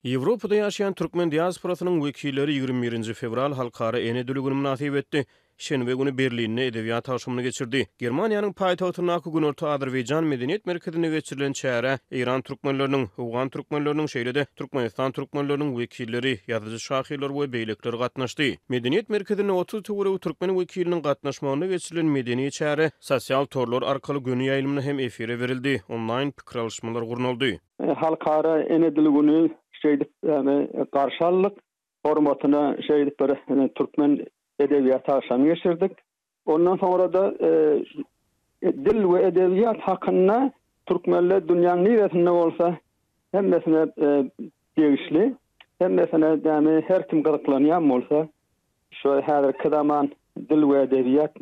Ýewropada ýaşaýan türkmen diasporasynyň wekilleri 21-nji fewral Halkara ene dili güni mynasybetli şenbe güni Berlinde edebiýat agşamyny geçirdi. Germaniýanyň paýtagtyndaky Günorta Azerbaýjan medeniýet merkezinde geçirilen çärä eýran türkmenleriniň, owgan türkmenleriniň, şeýle-de Türkmenistan türkmenleriniň wekilleri, ýazyjy-şahyrlar we beýlekiler gatnaşdy. Medeniýet merkezinde 30 töweregi türkmen wekiliniň gatnaşmagynda geçirilen medeni çäre sosial torlar arkaly göni ýaýlymda hem efire berildi, onlaýn pikir alyşmalar gurnaldy. Halkara ene dili güni şeýdip garşy aldyk. Hormatyna şeýdip bir türkmen edebiýat agşamy geçirdik. Ondan soňra-da dil we edebiýat hakynda türkmenler dünýäň niresinde bolsa hemmesine degişli. Hemmesine ýagny her kim gyzyklanýan bolsa şu häzirki zaman dil we edebiýat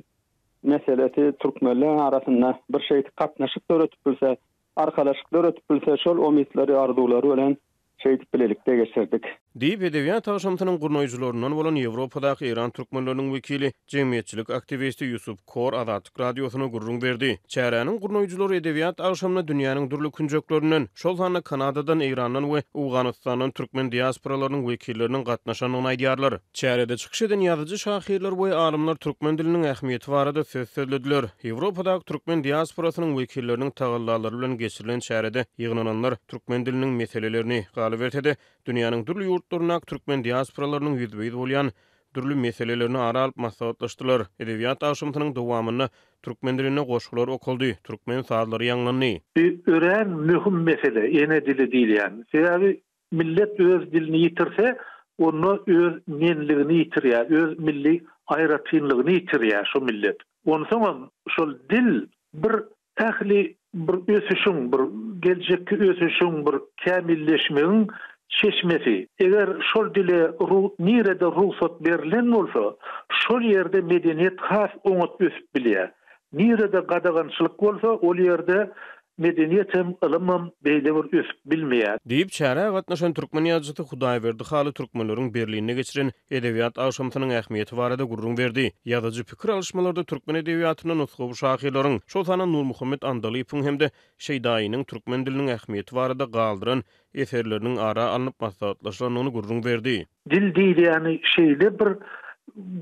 meselesi türkmenleň arasynda bir şeýdip gatnaşyk döredip bilse Arkalaşyk döredip bilse, şol umytlary, arzuwlary bilen şeýdip bilelikde geçirdik. Diýip, edebiýat agşamsynyň gurnaýjylaryndan bolan Ýewropadaky eýran türkmenleriniň wekili, jemgyýetçilik aktiwisti Ýusup Kor Azatlyk Radiosyna gürrüň berdi. Çäräniň gurnaýjylary edebiýat agşamyna dünýäniň dürli künjeklerinden, şol sanda Kanadadan, Eýrandan we Owganystandan türkmen diasporalarynyň wekilleriniň gatnaşandygyny aýdýarlar. Çärede çykyş eden ýazyjy-şahyrlar we alymlar türkmen diliniň ähmiýeti barada söz sözlediler. Ýewropadaky türkmen diasporasynyň wekilleriniň tagallalary bilen geçirilen çärede ýygnananlar türkmen diliniň meselelerini, galyberse-de, dünýäniň dürli ýurtlaryndaky türkmen diasporalarynyň ýüzbe-ýüz bolýan dürli meselelerini ara alyp maslahatlaşdylar. Edebiýat agşamsynyň dowamynda türkmen dilinde goşgular okaldy, türkmen sazlary ýaňlandy. Bu örän möhüm mesele, ene dili diýilýän. Sebäbi Millet öz dilini ýitirse, onda öz menligini ýitirýär, öz milli aýratynlygyny ýitirýär şo millet. Onsoňam şol dil bir ähli bir ösüşiň, bir geljekki ösüşiň, bir kämilleşmegiň çeşmesi. Eger şol dile nirede rugsat berlen bolsa, şol ýerde medeniýet has oňat ösüp bilýär. Nirede gadagançylyk bolsa, ol ýerde medeniýet hem, ylymam beýle bir ösüp bilmeýär. Diýip, çärä gatnaşan türkmen ýazyjysy Hudaýberdi Haly türkmenleriň Berlinde geçiren edebiýat agşamsynyň ähmiýeti barada gürrüň berdi. Ýazyjy pikir alyşmalarda türkmen edebiýatynda nusgawy şahyrlaryň, şol sanda Nurmuhammet Andalypyň hem-de Şeýdaýynyň türkmen diliniň ähmiýeti barada galdyran eserleriniň ara alnyp maslahatlaşylandygyny gürrüň berdi. Dil diýilýäni şeýle bir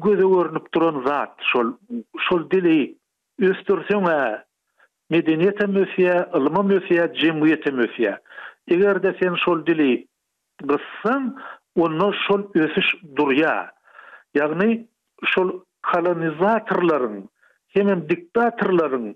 göze görnüp duran zat şol. Şol dili ösdürseň-ä medeniýetem ösýär, ylymam ösýär, jemgyýetem ösýär. Eger-de sen şol dili gyssaň, onda şol ösüş durýar. Ýagny şol kolonizatorlaryň hemem diktatorlaryň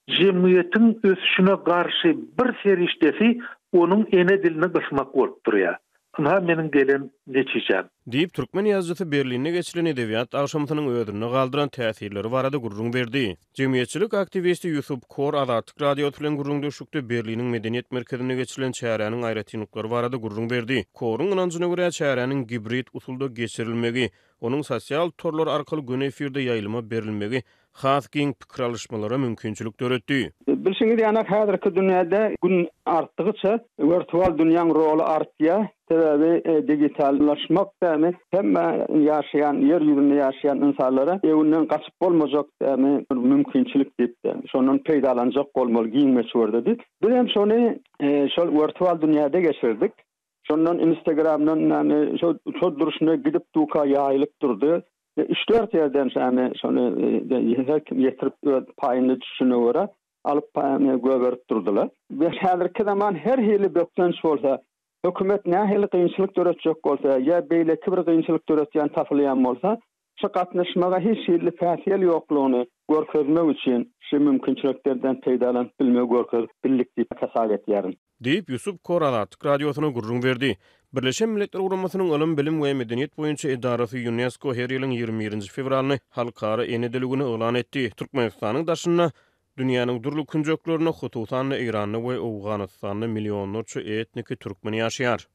Jemgyýetiň ösüşine garşy bir serişdesi onuň ene dilini gysmak bolup durýar. Ynha meniň gelen netijäm. Diýip, türkmen ýazyjysy Berlinde geçirilen edebiýat agşamsynyň özünde galdyran täsirleri barada gürrüň berdi. Jemgyýetçilik aktiwisti Ýusup Kor Azatlyk Radiosy bilen gürrüňdeşlikde Berliniň Medeniýet merkezinde geçirilen çäräniň aýratynlyklary barada gürrüň berdi. Koruň ynanjyna görä, çäräniň gibrid usulda geçirilmegi, onuň sosial torlar arkaly göni efirde ýaýlyma berilmegi has giň pikir alyşmalara mümkinçilik döretdi. Bilşiňiz ýaly, häzirki dünýäde gün artdygyça wirtual dünýäň roly artýar. Sebäbi digitallaşmak dämi hemme ýaşaýan ýer ýüzünde ýaşaýan ynsanlara öňünden gaçyp bolmajak dämi bir mümkinçilik diýip dämi şondan peýdalanjak bolmaly giň möçberde diýip. Biz hem şony şol wirtual dünýäde geçirdik. Şondan Instagramdan ýagny şo şo durşuna gidip duka ýaýylyp durdy. Üç-dört ýerden şämi şony her kim ýetirip öz paýyny düşüşine görä alyp paýyny göberip durdular. We häzirki zaman her hili bökdenç bolsa, hökümet nähili kynçylyk döretjek bolsa ýa beýleki bir kynçylyk döretýän tapylýan bolsa, şu gatnaşmaga hiç hili päsgel ýoklugyny görkezmek üçin şu mümkinçiliklerden peýdalanyp bilmegi görkezip bildik diýip hasap etýärin. Diýip, Ýusup Kor Azatlyk Radiosyna gürrüň berdi. Birleşen Milletler Guramasynyň Ylym, bilim we medeniýet boýunça edarasy Ýunesko her ýylyň 21-nji fewralyny Halkara ene dili güni yglan etdi. Türkmenistanyň daşynda, dünýäniň dürli künjeklerinde, hususan-da, Eýranda we Owganystanda millionlarça etniki türkmen ýaşaýar.